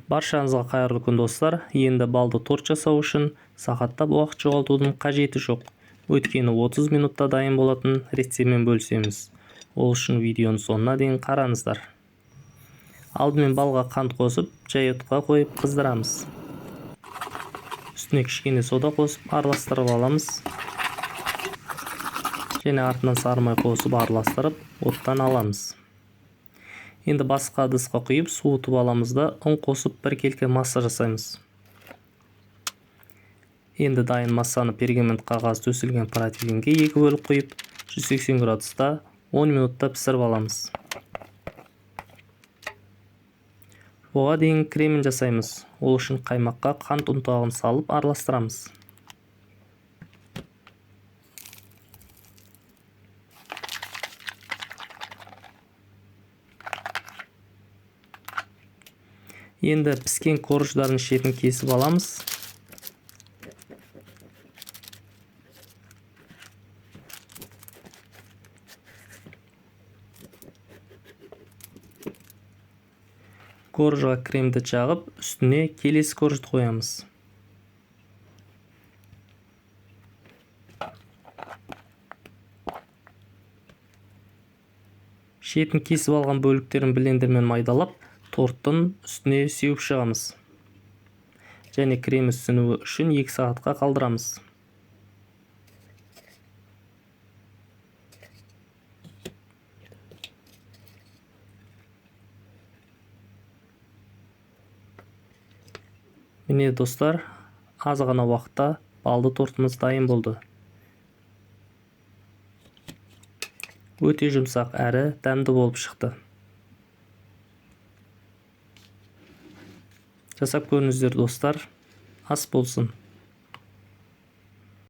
Баршаңызға қайырлы күн, достар. Енді балды торт жасау үшін сағаттап уақыт жоғалтудың қажеті жоқ. Өйткені 30 минутта дайын болатын рецептмен бөлісеміз. Ол үшін видеоның соңына дейін қараңыздар. Алдымен балға қант қосып, жай отқа қойып қыздырамыз. Үстіне кішкене сода қосып араластырып аламыз. Және артынан сары май қосып араластырып, оттан аламыз. Енді басқа ыдысқа құйып, суытып аламыз да, ұн қосып біркелкі масса жасаймыз. Енді дайын массаны пергамент қағаз төселген противенге екі бөліп құйып, 180 градуста 10 минутта пісіріп аламыз. Оға дейін кремін жасаймыз. Ол үшін қаймаққа қант ұнтағын салып араластырамыз. Енді піскен корждардың шетін кесіп аламыз. Коржға кремді жағып, үстіне келесі коржды қоямыз. Шетін кесіп алған бөліктерін блендермен майдалап, торттың үстіне сеуіп шығамыз. Және кремі сіңуі үшін 2 сағатқа қалдырамыз. Міне достар, аз ғана уақытта балды тортымыз дайын болды. Өте жұмсақ әрі дәмді болып шықты. Жасап көріңіздер достар, ас болсын.